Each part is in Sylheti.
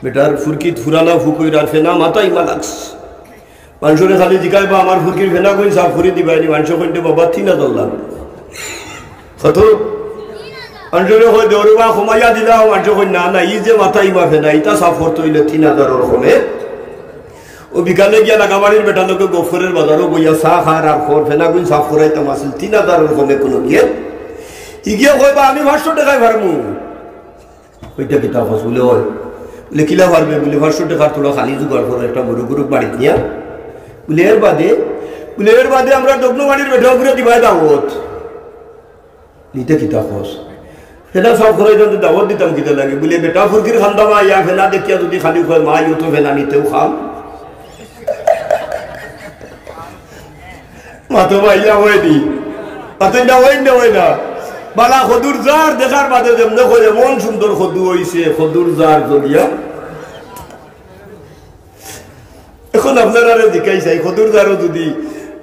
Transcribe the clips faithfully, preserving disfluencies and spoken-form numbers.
বেটার ফুরকিত ফুরানা ফুকইর আর ফেনা মাথা ইমা লাগছে। মানষরে খালি জিকাইবা, "আমার ফুরকির ফেনা কইন সাফ করি দিবায়নি?" মানষে কইন, "বাবা, তিন হাজার লাগবো।" কত? মানষরে কয়, "দেউরবা, কমাইয়া দিলাও।" মানষে কইন, "না, না, ই যে মাথা ইমা ফেনা, ইটা সাফ করতে অইলে তিন হাজারর কমে।" ও বিকালে গিয়া লাগাবাড়ির বেটার লগে গফরের বাজারো বইয়া চা খার আর খর, ফেনা কইন সাফ করাইতাম আছিল, তিন হাজারর কমে কুনু গিয়ে। ই গিয়া কয়, "বা, আমি পাঁচশো টেকায় পারমু।" "ওইটা কিতা কস?" বুলে, "ওই।" বুলে, "কিলা পারবে?" বুলে, "পাঁচশো টেকার থুড়া খালি জোগাড় করো, একটা গরু গরু বাড়িত নিয়া।" বুলে, "এর বাদে?" বুলে, "এর বাদে আমরা দগ্ন বাড়ির বেটা ঘুরে দিবায় দাওয়াত।" "ইটা কিতা কস?" "ফেনা সাফ করাইতাম, দাওয়াত দিতাম কিতা লাগে?" বুলে, "বেটা ফুরকির খান্দামা আইয়া ফেনা দেখিয়া যদি খালি কয়, 'মা, ইও তো ফেনা নিতেও খাম।'" মাতো ভাই, ইয়া হয় নি? মাতো না হয় না, হয় না? বালা খদুর যার দেখার বাদে যেমনে কয়, "এমন সুন্দর খদু অইছে, খদুর যার জ্বলিয়া।" এখন আপনারারে জিকাই চাই, খদুর যারও যদি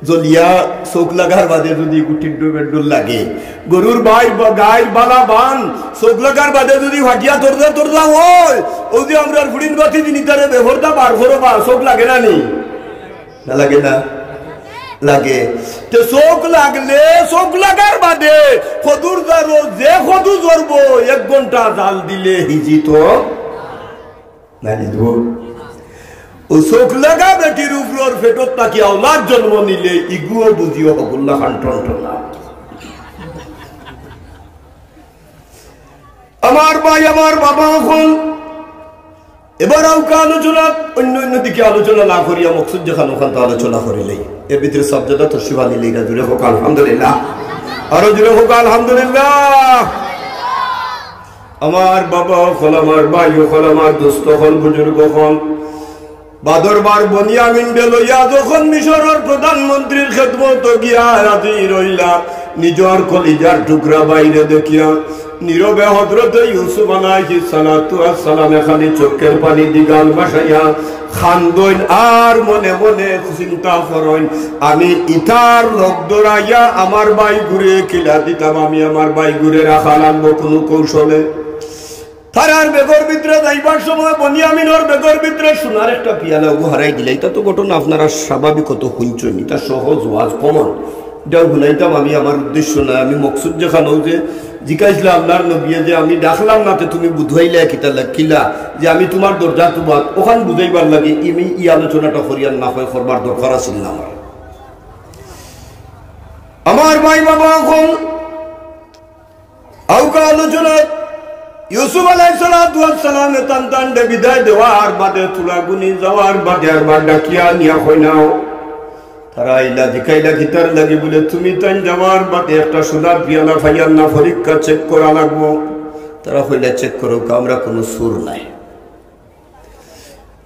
জ্বলিয়া চোখ লাগার বাদে যদি গুটির ডুবের ডুল লাগে, গরুর বাইর বা গাইর বালা বান চোখ লাগার বাদে যদি ফাটিয়া তরজা তরজা হয়, ও যে আমরার ফুড়িন বাতি দিন ইতারে বেফর্দা বার করো বা চোখ লাগে না নি? না লাগে না? লাগে। তে চোখ লাগলে, চোখ লাগার বাদে খদুর যারও যে খদু জ্বলবো, এক ঘন্টা জাল দিলে হিজি তো না হিজবো। ও চোখ লাগা বেটির উপরর পেটত থাকি আওলাদ জন্ম নিলে ইগুও বুঝিও হগুল্লা খান টনটনা। আমার ভাই, আমার বাবা, এখন এবার আউকা আলোচনা, অন্য অন্য দিকে আলোচনা না করিয়া মকসুদ যেখান ওখান তো আলোচনা করিলেই। এর ভিতরে সব যেটা তশরিফ আনিলে এটা জুড়ে হোক আলহামদুলিল্লাহ, আরো জুড়ে হোক আলহামদুলিল্লাহ। আমার বাবা অকল, আমার ভাই অকল, আমার দোস্ত অকল, বুজুর্গ অকল, বাদরবার বনিয়ামিনরে লইয়া যখন মিশরর প্রধানমন্ত্রীর খেদমতো গিয়া হাজির অইলা, নিজর কলিজার টুকরা ভাইরে দেখিয়া নীরবে হযরতে ইউসুফ আলাইহিস সালাতু ওয়াস সালামে খালি চোখের পানি দি গাল ভাসাইয়া কান্দইন আর মনে মনে চিন্তা করইন, "আমি ইতার লগ ধরাইয়া আমার ভাইগুরে কিলা দিতাম, আমি আমার ভাইগুরে রাখা লাগবো কুনু কৌশলে।" তারার বেগর ভিতরে যাইবার সময় বনিয়ামিনর বেগর ভিতরে সোনার একটা পিয়ালা ওগু হারাই দিলা। ইটা তো ঘটনা আপনারা স্বাভাবিক অত হুনছইন, ইটা সহজ ওয়াজ, common। ইটাও হুনাইতাম আমি, আমার উদ্দেশ্য নায়। আমি মকসুদ যেখান অউ যে জিকাইছলা আল্লার নবিয়ে যে আমি ডাকলাম না, তে তুমি বুঝাইলা কিতা লাগ-, কিলা যে আমি তুমার দরজা তুমার ওখান বুঝাইবার লাগি ইমি ই আলোচনাটা করিয়ার না হয় করবার দরকার আছিল না আমার। আমার ভাই বাবা অকল আউকা আলোচনা, ইউসুফ আলাইহিস সালাতু ওয়াস সালামে তান তানরে বিদায় দেওয়ার বাদে তুলাগুনি যাওয়ার বাদে আরবার ডাকিয়া নিয়া কইনাও। তারা আইলা জিকাইলা কিতার লাগি বুলে, "তুমি তাইন যাওয়ার বাদে একটা সোনার পিয়ালা পাইয়ার না, পরীক্ষা check করা লাগবো।" তারা কইলা, "Check করো, আমরা কুনু চুর নায়।"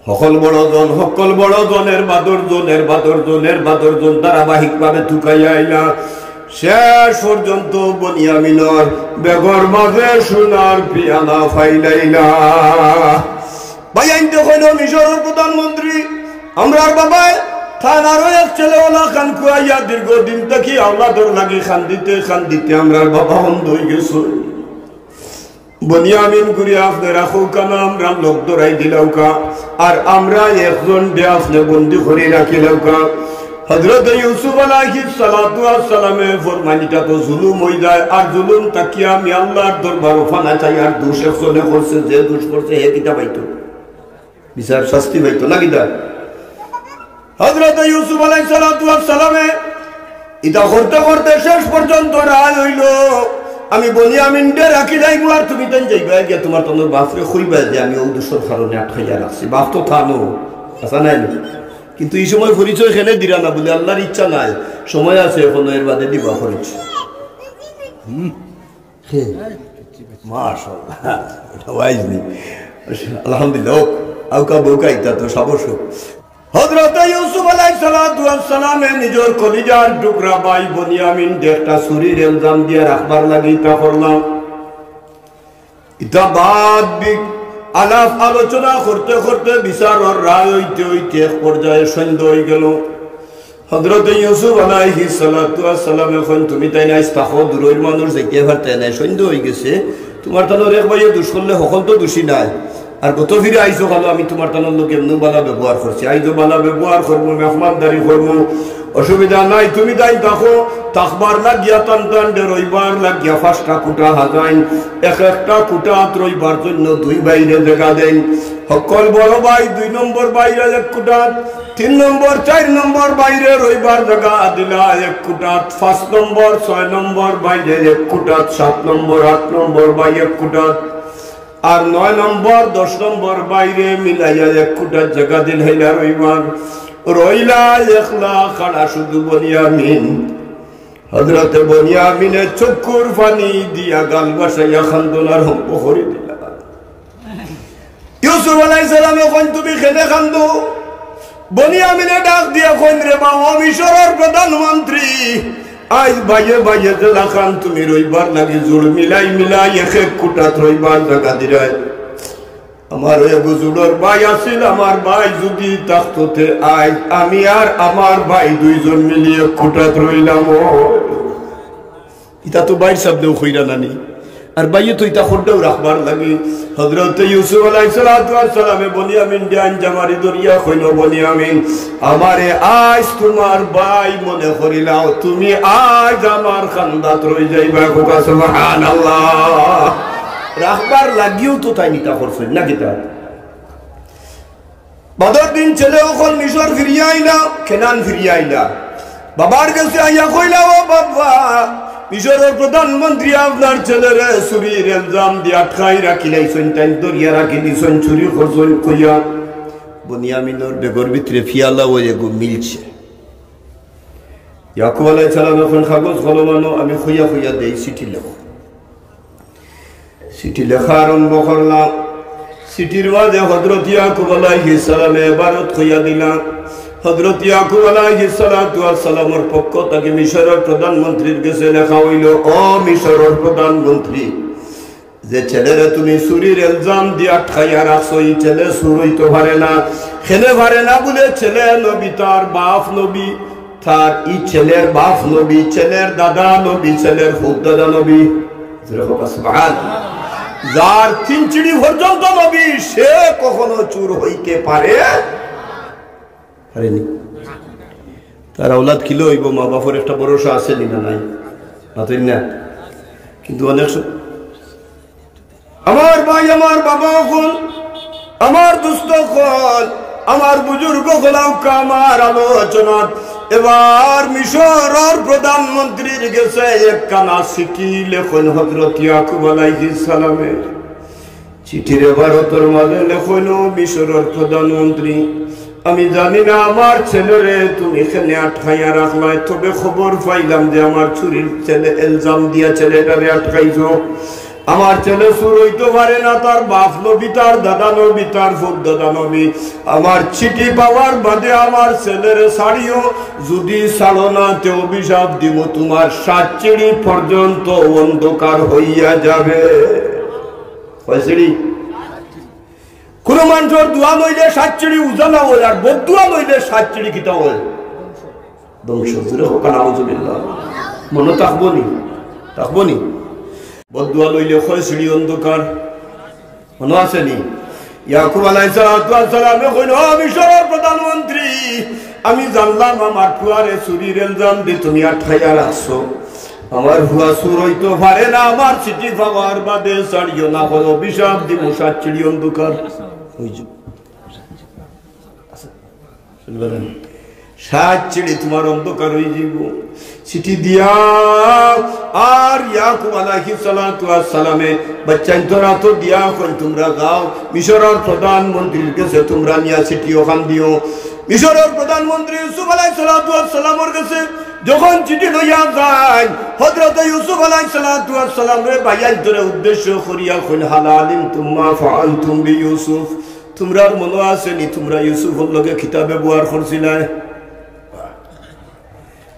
হকল বড় জন, হকল বড় জন, এর বাদর জন, এর বাদর জন, এর বাদর জন ধারাবাহিকভাবে তুকাইয়া আইলা। শেষ পর্যন্ত বনিয়ামিনর বেগর মাঝে সোনার পিয়ালা পাইলাইলা। ভাইয়াইন্তে কইল, "মিশরর প্রধানমন্ত্রী, আমরার বাবায় তান আরো এক ছেলেওয়ালা খান খুয়াইয়া দীর্ঘদিন থাকি আওলাদর লাগি কান্দিতে কান্দিতে আমরার বাবা অন্ধ অইগেছে।" বনিয়ামিন গুরে আপনে রাখউক্কা না, আমরার লগ ধরাই দিলাউক্কা, আর আমরা একজনরে আপনে বন্দি করি রাখিলাউক্কা। হযরতে ইউসুফ আলাইহিস সালাতু ওয়াস সালামে ফরমাইন, "ইটা তো জুলুম অই যায়, আর জুলুম থাকিয়া আমি আল্লার দরবারো পানা চাই, আর দুষ একজনে করছে, যে দুষ করছে হে কিতা পাইতো?" বিচার শাস্তি পাইতো না কিতা? হযরতে ইউসুফ আলাইহিস সালাতু ওয়াস সালামে ইটা করতে করতে শেষ পর্যন্ত রায় অইল, "আমি বনিয়ামিনরে রাখিলাইমু, আর তুমি তাইন যাইবায় গিয়া তুমার তানর বাফরে কইবায় যে আমি অউ দুষর কারণে আটকাইয়া রাখছি।" বাফ তো তানও, আছা নায় নি? কিন্তু ই সময় পরিচয় কেনে দিরা না বুলে, "আল্লার ইচ্ছা নায়, সময় আছে এখনো, এর বাদে দিবা পরিচয়।" হুম। হে, মাশাআল্লাহ। এটা ওয়াইজ নি। আলহামদুলিল্লাহ, হোক, আউকা বউকা ইতা তো সাবস হোক। হযরতে ইউসুফ আলাইহিস সালাতু ওয়াস সালামে নিজর কলিজার টুকরা ভাই বনিয়ামিনরে একটা চুরির ইলজাম দিয়া রাখবার লাগি ইতা করলা। ইতা বাদ বি-, আলাপ আলোচনা করতে করতে বিচারর রায় অইতে অইতে এক পর্যায়ে সন্ধ্যা অই গেল। হযরতে ইউসুফ আলাইহিস সালাতু ওয়াস সালামে কইন, "তুমি তাইন আইজ থাকো, দূরর মানুষ যাইতে পারতায় নায়, সন্ধ্যা অই গেছে। তুমার তানর এক ভাইয়ে দুষ করলে হকল তো দুষী নায়, আর গত ফিরি আইছো খালো, আমি তুমার তানর লগে এমনেউ বালা ব্যবহার করছি, আইজও বালা ব্যবহার করমু, মেহমানদারি করমু, অসুবিধা নাই। তুমি তাইন থাকো, থাকবার লাগিয়া তান তান দে, রইবার লাগিয়া পাঁচটা কুটা হাজাইন, এক একটা কুটাত রইবার জন্য দুই বাইরে জাগা দেইন। হক্কল বড় বাই দুই নম্বর বাইরে এক কুটাত, তিন নম্বর, চাইর নম্বর বাইরে রইবার জাগা দিলা এক কুটাত, পাঁচ নম্বর, ছয় নম্বর বাইরে এক কুটাত, সাত নম্বর, আট নম্বর বাই এক কুটাত, আর নয় নম্বর, দশ নম্বর বাইরে মিলাইয়া এক কুটাত জাগা দিলাইলা রইবার। রইলা একলা খাড়া শুধু বনিয়ামিন। হযরতে বনিয়ামিনে চক্ষুর পানি দিয়া গাল ভাসাইয়া কান্দন আরম্ভ করি দিলা। ইউসুফ আলাইহিস সালামে কইন, "তুমি কেনে কান্দো?" বনিয়ামিনে ডাক দিয়া কইন, "রে বা, ও মিশরর প্রধানমন্ত্রী, আইজ বাইয়ে বাইয়ে যেলাখান তুমি রইবার লাগি জুড় মিলাই মিলাই এক এক কুটাত রইবার জাগা দিরায়। আমার এগু জুড়র বাই আছিল, আমার বাই যুদি থাকতো তে আইজ আমি আর আমার বাই দুইজন মিলি এক কুটাত রইলাম।" ইতা তো বাইর সামনেও কইরা নানি। আর বাইয়ে তো ইতা খোদ্দাও রাখবার লাগি। হযরতে ইউসুফ আলাইহিস সালাতু ওয়াস সালামে বনিয়ামিন ডাইন জামারি ধরিয়া কইন, "বনিয়ামিন, আমারে আইজ তুমার বাই মনে করিলাও, তুমি আইজ আমার কান্দাত রই যাইবা।" কউক্কা সুবহানাল্লাহ। রাখবার লাগিও তো তাইন ইতা করছইন, না কিতা? বাদর দিন ছেলে অকল মিশর ফিরিয়া আইলা, কেনান ফিরিয়া আইলা। বাবার গেছে আইয়া কইলা, "ও বাবা, মিশরর প্রধানমন্ত্রী আপনার ছেলেরে চুরির ইলজাম দি আটকাই রাখিলাইছইন, তাইন ধরিয়া রাখি দিছইন, চুরি করছইন কইয়া।" বনিয়ামিনর বেগর ভিতরে ফিয়ালা অউ এগু মিলছে। ইয়াকুব আলাইহিস সালামে কইন, "কাগজ কলম আনো, আমি কইয়া কইয়া দেই, চিঠি লেখো।" চিঠি লেখা আরম্ভ করলা। চিঠির মাঝে হযরত ইয়াকুব আলাইহিস সালামে এবারত কইয়া দিলা। হযরত ইয়াকুব আলাইহিস সালাতু ওয়াস সালামর পক্ষ থাকি মিশরর প্রধানমন্ত্রীর গেছে লেখা অইলো, "ও মিশরর প্রধানমন্ত্রী, যে ছেলেরে তুমি চুরির ইলজাম দি আটকাইয়া রাখছো, ই ছেলে চুর অইতো পারে না।" কেনে পারে না বুলে, ছেলে নবী, তার বাপ নবী, তার ই ছেলের বাপ নবী, ছেলের দাদা নবী, ছেলের ফুত দাদা নবী। জোরে কউক্কা সুবহানাল্লাহ। যার তিন সিঁড়ি পর্যন্ত নবী, সে কখনো চুর অইতে পারে, পারেনি। তার আওলাদ কিলা অইবো, মা বাপর একটা ভরসা আছে নি না নাই? মাতইন না। কিন্তু অনেক স-, আমার ভাই, আমার বাবা অকল, আমার দোস্ত অকল, আমার বুজুর্গ অকল, আউক্কা আমার আলোচনাত এবার মিশরর প্রধানমন্ত্রীর গেছে একখানা চিঠি লেখইন হযরত ইয়াকুব আলাইহিস সালামে। চিঠির এবারতর মাঝে লেখইন, "ও মিশরর প্রধানমন্ত্রী, আমি জানি না আমার ছেলেরে তুমি কেনে আটকাইয়া রাখলায়, তবে খবর পাইলাম যে আমার চুরির ছেলে, ইলজাম দিয়া ছেলেটারে আটকাইছো।" আমার ছেলে চুর অইতো পারে না, তার বাপ নবী, তার দাদা নবী, তার ফুত দাদা নবী। আমার চিঠি পাওয়ার বাদে আমার ছেলেরে ছাড়িও, যুদি ছাড়ো না তে অভিশাপ দিমু, তুমার সাত সিঁড়ি পর্যন্ত অন্ধকার অইয়া যাবে। কয় সিঁড়ি? কুনু মানষর দোয়া লইলে সাত সিঁড়ি উজালা অয়, আর বদদোয়া লইলে সাত সিঁড়ি কিতা অয়? ধ্বংস। জোরে কউক্কা, নাউজুবিল্লাহ। মনো থাকবো নি? থাকবো নি? বদদোয়া লইলে কয় সিঁড়ি অন্ধকার। মনো আছে নি? ইয়াকুব আলাইহিস সালাতু ওয়াস সালামে কইন, "ও মিশরর প্রধানমন্ত্রী, আমি জানলাম আমার ফুয়ারে চুরির ইলজাম দি তুমি আটকাইয়া রাখছো। আমার ফুয়া চুর অইতো পারে না, আমার চিঠি পাওয়ার বাদে ছাড়িও না, অইলে অভিশাপ দিমু, সাত সিঁড়ি অন্ধকার অইযিবো।" সাত সিঁড়ি তুমার অন্ধকার অইযিবো। চিঠি দিয়া আর ইয়াকুব আলাইহিস সালাতু ওয়াস সালামে বাচ্চাইন্তর আতো দিয়া কইন, "তুমরা যাও, মিশরর প্রধানমন্ত্রীর গেছে তুমরা নিয়া চিঠি অখান দিও।" মিশরর প্রধানমন্ত্রী ইউসুফ আলাইহিস সালাতু ওয়াস সালামর গেছে যখন চিঠি লইয়া যাইন, হযরত ইউসুফ আলাইহিস সালাতু ওয়াস সালামরে ভাইয়াইন্তরে উদ্দেশ্য করিয়া কইন, "হাল আলিমতুম মা ফাআলতুম বি ইউসুফ?" তুমরার মনো আছে নি, তুমরা ইউসুফর লগে কিতা ব্যবহার করছিলায়?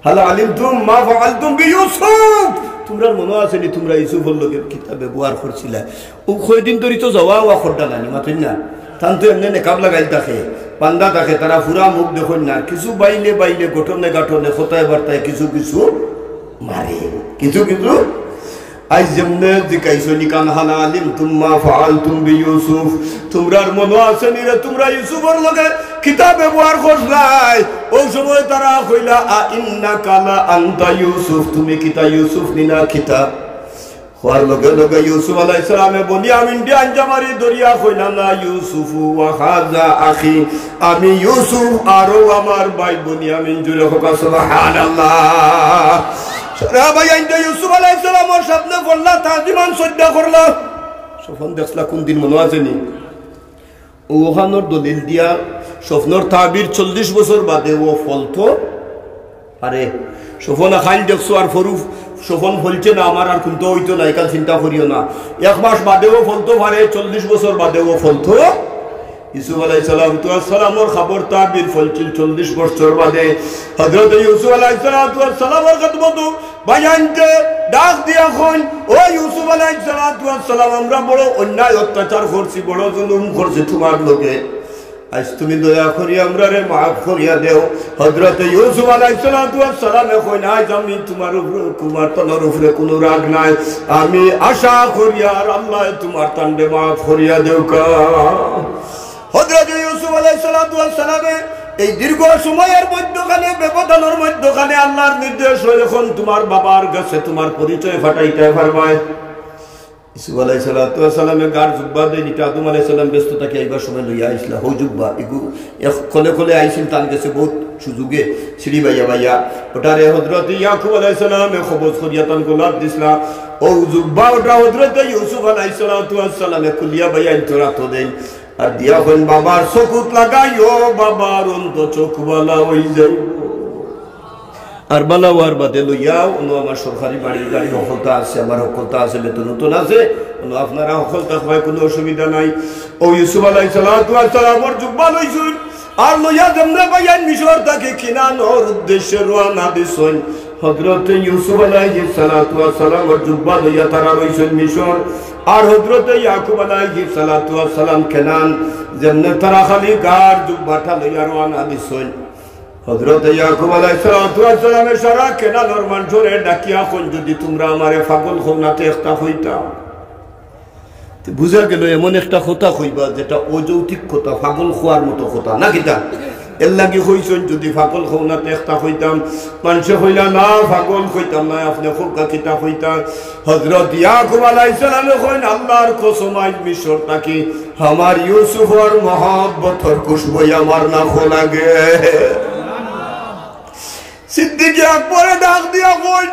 হাল আলিমতুম মা ফাআলতুম বি ইউসুফ? তুমরার মনো আছে নি, তুমরা ইউসুফর লগে কিতা ব্যবহার করছিলায়? অউ কয়দিন ধরি তো যাওয়া আওয়া কররা নানি, মাতইন না। তান তো এমনে নেকাব লাগাইল থাকে, বান্ধা থাকে, তারা পুরা মুখ দেখইন না। কিছু বাইলে বাইলে, গঠনে গাঠনে, কথায় বার্তায় কিছু কিছু মারে, কিছু কিছু আইজ যেমনে জিকাইছইন, "কান হালা আলিম তুম্মা ফাআলতুম বি ইউসুফ।" তুমরার মনো আছে নি রে, তুমরা ইউসুফর লগে কিতা ব্যবহার করলায়? অউ সময় তারা কইলা, "আ ইন্নাকা লা আনতা ইউসুফ, তুমি কিতা ইউসুফ নি না কিতা?" কওয়ার লগে লগে ইউসুফ আলাইহিস সালামে বনিয়ামিনরে আঞ্জা মারি ধরিয়া কইলা, "না ইউসুফ, ওয়া হাযা আখি, আমি ইউসুফ, আর অউ আমার ভাই বনিয়ামিন।" জোরে কউক্কা সুবহানাল্লাহ। সারা ভাইয়াইন্তে ইউসুফ আলাইহিস সালামর সামনে পড়লা, তাজিমান সজদা করলা। স্বপন দেখছলা কুনদিন মনো আছে নি? অউ অখানর দলিল দিয়া স্বপনর তাবির চল্লিশ বছর বাদে অউ ফলতো পারে। স্বপন আখাইল দেখছো আর ফরু স্বপন ফলছে না, আমার আর কুন্তা অইতো না, ইখান চিন্তা করিও না। এক মাস বাদে অউ ফলতো পারে, চল্লিশ বছর বাদে অউ ফলতো। ইউসুফ আলাইহিস সালাতু ওয়াস সালামর খাবর তাবির ফলছিল চল্লিশ বছর বাদে। হযরত ইউসুফ আলাইহিস সালাতু ওয়াস সালামর খেদমতো ভাইয়াইন্তে ডাক দিয়া কইন, "ও ইউসুফ আলাইহিস সালাতু ওয়াস সালাম, আমরা বড় অন্যায় অত্যাচার করছি, বড় জুলুম করছি তুমার লগে। আইজ তুমি দয়া করি আমরারে মাফ করিয়া দেও।" হযরত ইউসুফ আলাইহিস সালাতু ওয়াস সালামে কইন, "আইজ আমি তুমার উপরে, তুমার তনর উপরে কুনু রাগ নাই, আমি আশা করি আর আল্লায় তুমার তানরে মাফ করিয়া দেউক্কা।" হযরত ইউসুফ আলাইহিস সালাতু ওয়াস সালামে এই দীর্ঘ সময়র মধ্যখানে, ব্যবধানর মধ্যখানে আল্লার নির্দেশ অয়, "অখন তুমার বাবার গেছে তুমার পরিচয় ফাটাইতায় পারবায়।" ইউসুফ আলাইহিস সালাতু ওয়াস সালামে গার জুব্বা দেইন, ইটা আদম আলাইহিস সালাম ব্যস্ত থাকি আইবার সময় লইয়া আইছলা। হউ জুব্বা, ইগু এক খলে খলে আইছিল তান গেছে বউত সুযোগে, সিঁড়ি বাইয়া বাইয়া। ওটারে হযরত ইয়াকুব আলাইহিস সালামে কবজ করিয়া তান গলাত দিছলা। অউ জুব্বা ওটা হযরত ইউসুফ আলাইহিস সালাতু ওয়াস সালামে খুলিয়া ভাইয়াইন্তর আতো দেইন। আর দিয়া কইন, "বাবার চকুত লাগাইও, বাবার অন্ধ চোখ বালা অই যাইবো।" আর বালা অওয়ার বাদে লইয়া অনো আমার সরকারি বাড়ি, গাড়ি হকলতা আছে, আমার হকলতা আছে, বেতন উতন আছে, অনো আপনারা হকলতা থাকবায়, কুনু অসুবিধা নাই। অউ ইউসুফ আলাইহিস সালাতু ওয়াস সালামর জুব্বা লইছইন, আর লইয়া যেমনে ভাইয়াইন মিশর থাকি কিনানর উদ্দেশ্যে রওয়ানা দিছইন। হযরত ইউসুফ আলাইহিস সালাতু ওয়াস সালামর জুব্বা লইয়া তারা রইছইন মিশর, আর হযরত ইয়াকুব আলাইহিস সালাতু ওয়াস সালাম কেনান। যেমনে তারা খালি গার জুব্বাটা লইয়া রওয়ানা দিছইন, হযরত ইয়াকুব আলাইহিস সালাতু ওয়াস সালামে সারা কেনানর মানষরে ডাকিয়া কইন, "যুদি তুমরা আমারে পাগল কও না তে একটা কইতাম।" তে বুঝা গেল এমন একটা কথা কইবা যেটা অযৌক্তিক কথা, পাগল কওয়ার মতো কথা, না কিতা? এরলাগি কইছইন, "যুদি পাগল কও না তে একটা কইতাম।" মানষে কইলা, "না, পাগল কইতাম না, আপনে কউক্কা কিতা কইতা।" হযরত ইয়াকুব আলাইহিস সালামে কইন, "আল্লার কসম, আইজ মিশর থাকি আমার ইউসুফর মহব্বতর খুশবুই আমার নাকো লাগে।" সিদ্দিকে আকবরে ডাক দিয়া কইন,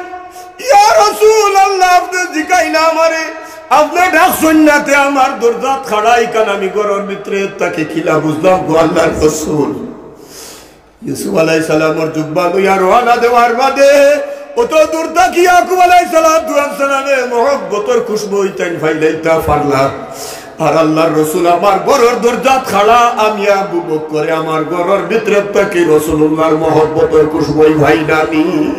"ইয়া রাসূলুল্লাহ, আপনে জিকাইলা আমারে, আপনে ডাকছইন না তে আমার দরজাত খাড়া ইখান আমি ঘরর ভিতরে থাকি কিলা বুঝলাম গো আল্লার রাসূল?" ইউসুফ আলাইহিস সালামর জুব্বা লইয়া রওয়ানা দেওয়ার বাদে অত দূর থাকি ইয়াকুব আলাইহিস সালাতু ওয়াস সালামে মহব্বতর খুশবু ইতাইন ফাইলাইতা পারলা। আর আল্লার রাসূল আমার ঘরর দরজাত খাড়া, আমি আবু বকরে আমার ঘরর ভিতরে থাকি রাসূলুল্লাহর মহব্বতর খুশবুই ফাইলানি।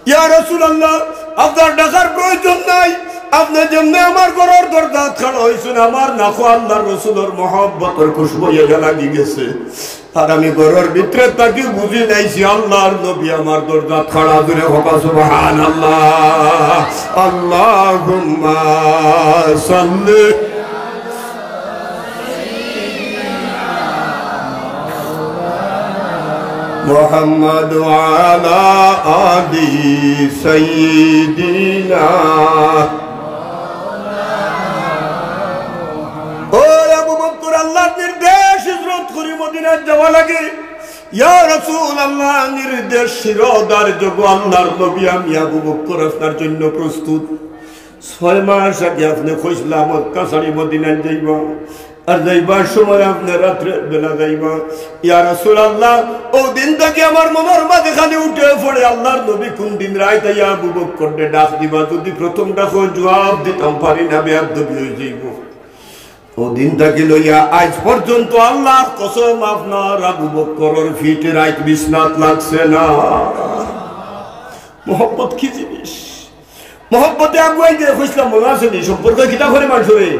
ইয়া রাসূলুল্লাহ, আপনার ডাকার প্রয়োজন নাই। আপনে যেমনে আমার ঘরর দরজাত খাড়া অইছইন, আমার নাকো আল্লার রাসূলর মহব্বতর খুশবু ইয়া লাগি গেছে। আর আমি ঘরর ভিতরে থাকি বুঝিলাইছি আল্লার নবী আমার দরজাত খাড়া। জোরে কউক্কা সুবহানাল্লাহ। আল্লাহুম্মা সাল্লি মুহাম্মদ ওয়া আলা আলি সাইয়্যিদিনা। ও আবু বকর, আল্লার নির্দেশ, হিজরত করি মদিনাত যাওয়া লাগে। ইয়া রাসূলুল্লাহ, নির্দেশ শিরোধার্য গো আল্লার নবী, আমি আবু বকর আপনার জন্য প্রস্তুত। ছয় মাস আগে আপনে কইছলা মক্কা ছাড়ি মদিনাত যাইবা, আর যাইবার সময় আপনে রাত্রে বেলা যাইবা। ইয়া রাসূলুল্লাহ, অউ দিন থাকি আমার মনর মাঝে খালি উঠে পড়ে, আল্লার নবী কুন দিন রাইত আইয়া আবু বকররে ডাক দিবা। যুদি প্রথম ডাকো জুয়াব দিতাম পারি না, বেয়াদবি অই যাইবো। অউ দিন থাকি লইয়া আইজ পর্যন্ত আল্লার কসম, আপনার আবু বকরর ফিটে রাইত বিছনাত লাগছে না। মহব্বত কি জিনিস? মহব্বতে আগুয়াই দে, কইছলাম মনো আছে নি? সম্পর্ক কিতা করে মানষরে?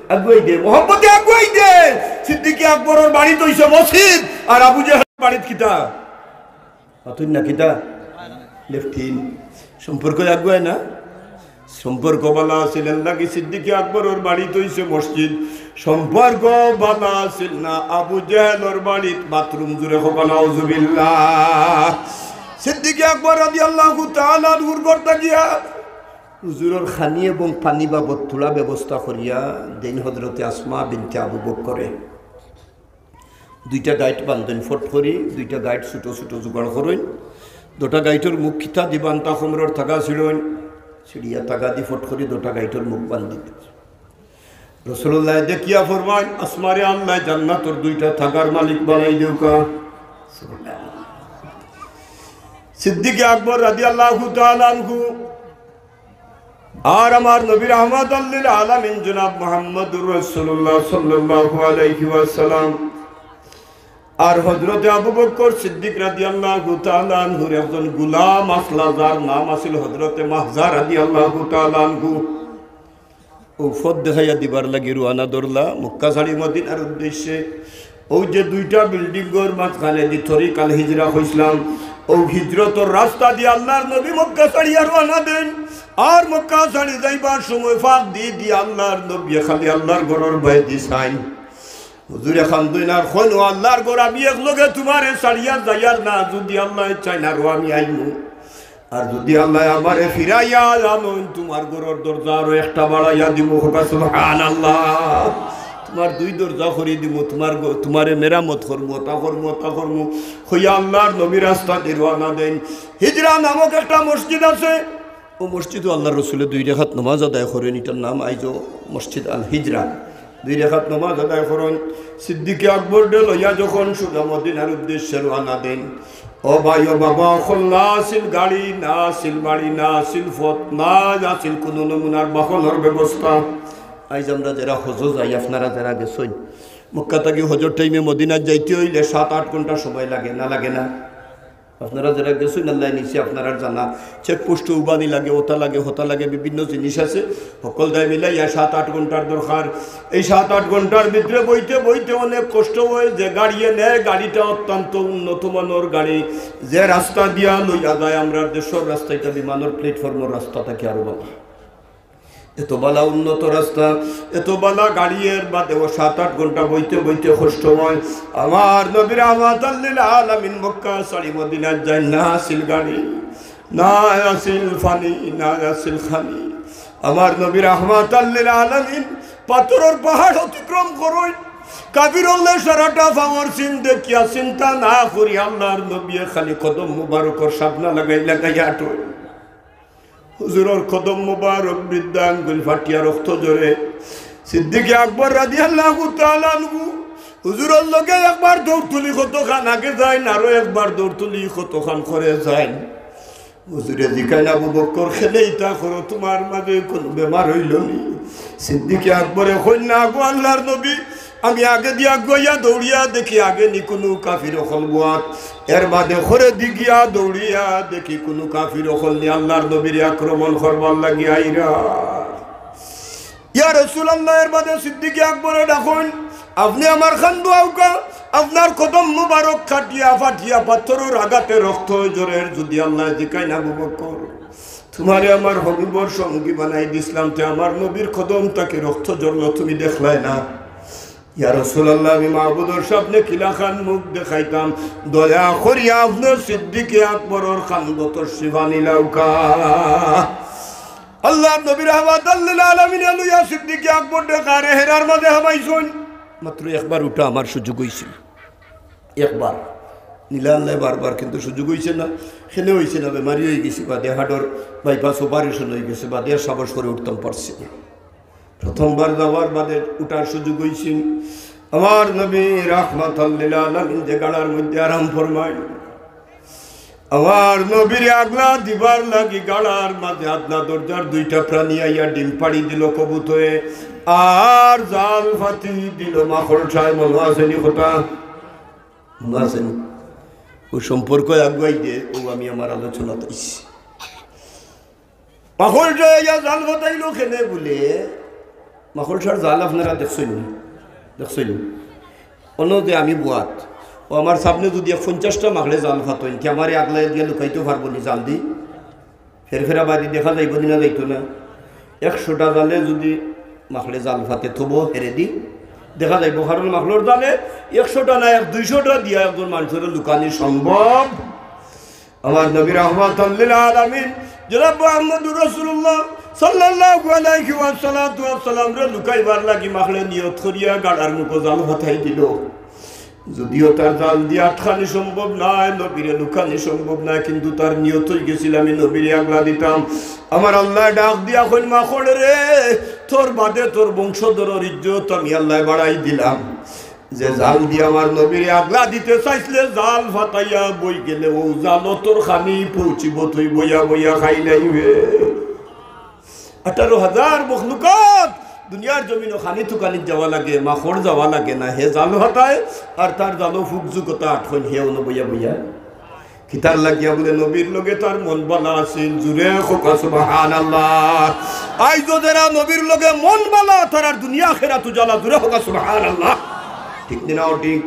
আগুয়াই দে, মহব্বতে আগুয়াই দে। সিদ্দিকে আকবরর বাড়িত অইছে মসজিদ, আর আবু জেহেল বাড়িত কিতা? মাতুন না কিতা? লেফটিন। সম্পর্ক আগুয়ায় না? সম্পর্ক বালা আছিল, এর লাগি সিদ্দিকে আকবরর বাড়িত অইছে মসজিদ। সম্পর্ক বালা আছিল না আবু জেহেলর বাড়িত বাথরুম। জুরে কউক্কা নাউজুবিল্লাহ। সিদ্দিকে আকবর রাদিয়াল্লাহু তাআলা আনহুর ঘর থাকিয়া হুজুরর খানি এবং পানি বাবদ থুড়া ব্যবস্থা করিয়া দেইন হযরতে আসমা বিনতে আবু বকরে। দুইটা গাইট বান্ধইন ফট করি, দুইটা গাইট ছোট ছোট জোগাড় করইন। দুটা গাইটর মুখ কিতা দি বান্ধতা, কমরর তাগা ছিড়ইন, ছিড়িয়া তাগা দি ফট করি দুটা গাইটর মুখ বান্ধি দিন। রাসূলুল্লায় দেখিয়া ফরমাইন, "আসমারে আল্লায় জান্নাতর দুইটা তাগার মালিক বানাই দেউক্কা।" সিদ্দিকে আকবর রাদিয়াল্লাহু তাআলা আনহু আর আমার নবী রাহমাতাল লিল আলামিন জনাব মুহাম্মদুর রাসূলুল্লাহ সাল্লাল্লাহু আলাইহি ওয়াসাল্লাম আর হযরতে আবু বকর সিদ্দিক রাদিয়াল্লাহু তাআলা আনহুর একজন গোলাম আছলা, যার নাম আছিল হযরতে মাহজা রাদিয়াল্লাহু তাআলা আনহু। অউ পথ দেখাইয়া দিবার লাগি রওয়ানা ধরলা মক্কা ছাড়ি মদিনার উদ্দেশ্যে। অউ যে দুইটা বিল্ডিংর মাঝখানেদি তরিক আল হিজরা কইছলাম, অউ হিজরতর রাস্তা দি আল্লার নবী মক্কা ছাড়িয়া রওয়ানা দেইন। আর মক্কা ছাড়ি যাইবার সময় ফাঁক দি দি আল্লার নবী খালি আল্লার ঘরর বায়দি চাইন। হুজুরে কান্দইন আর কইন, "ও আল্লার ঘর, আমি একলগে তুমারে ছাড়িয়া যাইয়ার না, যুদি আল্লায় চাইন আরো আমি আইমু।" আর যুদি আল্লায় আমারে ফিরাইয়া আনইন, তুমার ঘরর দরজা আরো একটা বাড়াইয়া দিমু। কউক্কা সুবহানাল্লাহ। তুমার দুই দরজা করি দিমু, তুমার ঘ-, তুমারে মেরামত করমু, অতা করমু, অতা করমু। কইয়া আল্লার নবী রাস্তা দি রওয়ানা দেইন। হিজরা নামক একটা মসজিদ আছে, অউ মসজিদো আল্লার রসুলে দুই রেকাত নমাজ আদায় করইন, ইটার নাম আইজও মসজিদ আল হিজরা। দুই রেকাত নমাজ আদায় করইন। সিদ্দিকে আকবররে লইয়া যখন সোজা মদিনার উদ্দেশ্যে রওয়ানা দেইন, ও ভাই, ও বাবা অকল, না আছিল গাড়ি, না আছিল বাড়ি, না আছিল পথ, না আছিল কুনু নমুনার বাহনর ব্যবস্থা। আইজ আমরা যেরা হজো যাই, আপনারা যেরা গেছইন, মক্কা থাকি হজর টাইমে মদিনাত যাইতে অইলে সাত আট ঘন্টা সময় লাগে, না লাগে না? আপনারা যেরা গেছইন, আল্লায় নিশ্চয় আপনারার জানা। চেকপোস্টো উবানি লাগে, অতা লাগে, হতা লাগে, বিভিন্ন জিনিস আছে। হকলতায় মিলাইয়া সাত আট ঘন্টার দরকার। এই সাত আট ঘন্টার ভিতরে বইতে বইতে অনেক কষ্ট অয়। যে গাড়িয়ে নেয়, গাড়িটা অত্যন্ত উন্নত মানর গাড়ি। যে রাস্তা দিয়া লইয়া যায়, আমরার দেশর রাস্তা, ইটা বিমানর প্ল্যাটফর্মর রাস্তা থাকি আরো বালা। এত বালা উন্নত রাস্তা, এত বালা গাড়ি, এর বাদেও সাত আট ঘন্টা বইতে বইতে কষ্ট অয়। আমার নবী রাহমাতাল লিল আলামিন মক্কা ছাড়ি মদিনাত যাইন, না আছিল গাড়ি, না আছিল পানি, না আছিল খানি। আমার নবী রাহমাতাল লিল আলামিন পাথরর পাহাড় অতিক্রম করইন। কাফির অকলে সারাটা পাওর চিন দেখিয়া চিন্তা না করি আল্লার নবীয়ে খালি কদম মুবারকর সাবনা লাগাই লাগাই আটইন। হুজুরর কদম মোবারক বৃদ্ধা আঙ্গুল ফাটিয়া রক্ত ঝরে। সিদ্দিকে আকবর রাদিয়াল্লাহু তাআলা আনহু হুজুরর লগে একবার দৌড় তুলি কতখান আগে যাইন, আরো একবার দৌড় তুলি কতখান করে যাইন। হুজুরে জিকাইন, "আবু বকর, কেনে ইতা করো? তুমার মাঝে কুনু বেমার অইলো নি?" সিদ্দিকে আকবরে কইন, "না গো আল্লার নবী, আমি আগেদি আগুয়াইয়া দৌড়িয়া দেখি আগে নি কুনু কাফির অকল বওয়াত, এর বাদে খরেদি গিয়া দৌড়িয়া দেখি কুনু কাফির অকল নি আল্লার নবীরে আক্রমণ করবার লাগি আইরা।" ইয়া রাসূলুল্লাহ, এর বাদে সিদ্দিকে আকবরে ডাকইন, "আপনে আমার খান্দো আউক্কা, আপনার কদম মুবারক কাটিয়া ফাটিয়া পাথরর আঘাতে রক্ত ঝরের, যুদি আল্লায় জিকাইন, আবু বকর, তুমারে আমার হবিবর সঙ্গী বানাই দিছলাম, তে আমার নবীর কদম থাকি রক্ত ঝরলো, তুমি দেখলায় না?" "ইয়া রাসূলুল্লাহ, আমি মাবুদর সামনে কিলাখান মুখ দেখাইতাম, দয়া করিয়া আপনে সিদ্দিকে আকবরর খান্দো তশরিফ আনিলাউক্কা।" আল্লার নবী রাহমাতাল লিল আলামিন লইয়া সিদ্দিকে আকবররে গারে হেরার মাঝে হামাইছইন। মাত্র একবার উঠা আমার সুযোগ অইছিল। একবার। নিলা আল্লায় বারবার, কিন্তু সুযোগ অইছে না। কেনে অইছে না, বেমারি অইগেছে বাদে, হার্টর বাইপাস অপারেশন অইগেছে বাদে, আর সাহস করে উঠতাম পারছি না। প্রথমবার যাওয়ার বাদে উঠার সুযোগ অইছিল। আমার নবী রাহমাতাল লিল আলামিন যে গাড়ার মধ্যে আরাম ফরমাইন, আমার নবীরে আগলা দিবার লাগি গাড়ার মাঝে আদলা দরজার দুইটা প্রাণী আইয়া ডিম পাড়ি দিল কবুতরে, আর জাল ফাতি দিল মাকড়সায়। মনো আছে নি কথা? মনো আছে নি? অউ সম্পর্ক আগুয়াই দে, অউ আমি আমার আলোচনাত আইছি। মাকড়সায় আইয়া জাল ফাতাইল কেনে বুলে, মাকড়সার জাল আপনারা দেখছইন নি? দেখছইন নি? অনো যে আমি বওয়াত, অউ আমার সামনে যুদি এক পঞ্চাশটা মাকড়ে জাল ফাতইন, তে আমারে আগলায় দিয়া লুকাইতো পারবো নি জাল দি? ফেরফেরা বাদি দেখা যাইবো নি না যাইতো না? একশোটা জালে যুদি মাখড়ে জাল ফাতে থবো হেরেদি, দেখা যাইবো, কারণ মাখড়র জালে একশোটা না এক দুইশোটা দিয়া একজন মানষরে লুকানি সম্ভব। আমার নবী রাহমাতাল লিল আলামিন জনাব মুহাম্মদুর রাসূলুল্লাহ সাল্লাল্লাহু আলাইহি ওয়া সাল্লাতু ওয়া সাল্লামরে লুকাইবার লাগি মাখড়ে নিয়ত করিয়া গাড়ার মুখো জাল ফাতাই দিলো। যুদিও তার জাল দিয়া আটকানি সম্ভব নায়, নবীরে লুকানি সম্ভব নায়, কিন্তু তার নিয়ত অইগেছিল, "আমি নবীরে আগলা দিতাম।" আমার আল্লায় ডাক দিয়া কইন, "মাখড় রে, তোর বাদে তোর বংশধরর ইজ্জত আমি আল্লায় বাড়াই দিলাম। যে জাল দিয়া আমার নবীরে আগলা দিতে চাইছিলে, জাল ফাতাইয়া বই গেলে, অউ জালো তোর খানি পৌঁছিবো, তুই বইয়া বইয়া খাইলাইবে।" আঠারো হাজার মখলুকাত দুনিয়ার জমিনো খানি তুকানিত যাওয়া লাগে, মাখড় যাওয়া লাগে না, হে জাল ফাতায়, আর তার জালো ফুকজুকতা আটকইন, হে অনো বইয়া বইয়া। কিতার লাগিয়া বুলে নবীর লগে তার মন বালা আছিল, জুরে কউক্কা সুবহানাল্লাহ। আইজও যেরা নবীর লগে মন বালা, তারার দুনিয়া আখেরাত উজালা, জুরে কউক্কা সুবহানাল্লাহ। ঠিক নি না অউ ঠিক?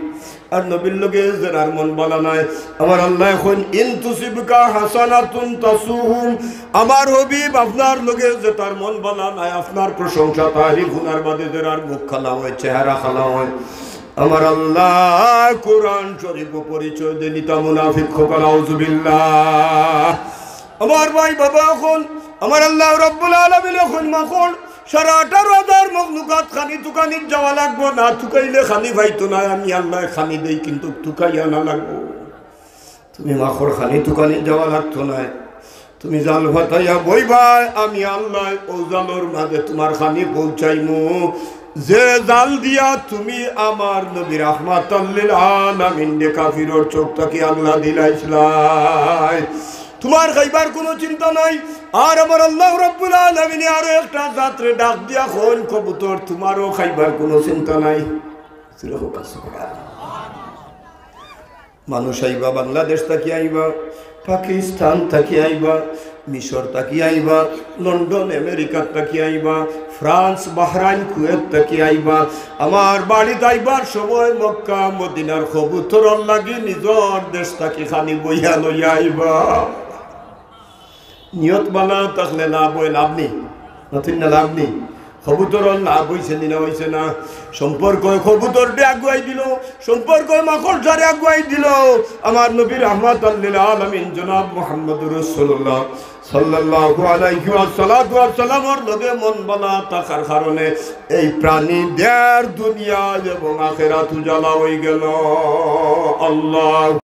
আর নবীর লগে যেরার মন বালা নায়, আমার আল্লায় কইন, "ইন তুসিবকা হাসানাতুন তাসুহুম।" আমার হাবিব, আপনার লগে যেতার মন বালা নায়, আপনার প্রশংসা তারিফ হুনার বাদে যেরার মুখ কালা অয়, চেহারা কালা অয়, আমার আল্লায় কোরআন শরীফো পরিচয় দেইন, ইতা মুনাফিক। কউক্কা নাউজুবিল্লাহ। আমার ভাই বাবা, অখন আমার আল্লাহ রাব্বুল আলামিনে কইন, "মাখড়, সাড়ে আঠারো হাজার মখলুকাত খানি তুকানিত যাওয়া লাগবো, না তুকাইলে খানি পাইতো নায়। আমি আল্লায় খানি দেই, কিন্তু তুকাইয়া আনা লাগবো। তুমি মাখড় খানি তুকানিত যাওয়া লাগতো নায়, তুমি জাল ফাতাইয়া বইবায়, আমি আল্লায় অউ জালর মাঝে তুমার খানি পৌঁছাইমু, যে জাল দিয়া তুমি আমার নবী রাহমাতাল লিল আলামিনরে কাফিরর চউখ থাকি আগলা দিলাইছলায়।" তুমার খাইবার কুনু চিন্তা নাই। আর আমার আল্লাহ রাব্বুল আলামিনে আরো একটা জাতরে ডাক দিয়া কইন, "কবুতর, তুমারও খাইবার কুনু চিন্তা নাই।" মানুষ আইবা, বাংলাদেশ থাকি আইবা, পাকিস্তান থাকি আইবা, মিশর থাকি আইবা, লন্ডন আমেরিকা থাকি আইবা, ফ্রান্স, বাহরাইন, কুয়েত থাকি আইবা। আমার বাড়িত আইবার সময় মক্কা মদিনার কবুতরর লাগি নিজর দেশ থাকি খানি বইয়া লইয়া আইবা। নিয়ত বালা থাকলে লাভ অয়, লাভ নি? মাতইন না, লাভ নি? কবুতরর লাভ অইছে নি না অইছে না? সম্পর্কয় কবুতররে আগুয়াই দিলো, সম্পর্কয় মাকড়সারে আগুয়াই দিলো। আমার নবী রাহমাতাল লিল আলামিন জনাব মুহাম্মদুর রাসূলুল্লাহ সাল্লাল্লাহু আলাইহি ওয়া সাল্লাতু ওয়া সাল্লামর লগে মন বালা থাকার কারণে এই প্রাণী দের দুনিয়া এবং আখেরাত উজালা অইগেলো। আল্লাহ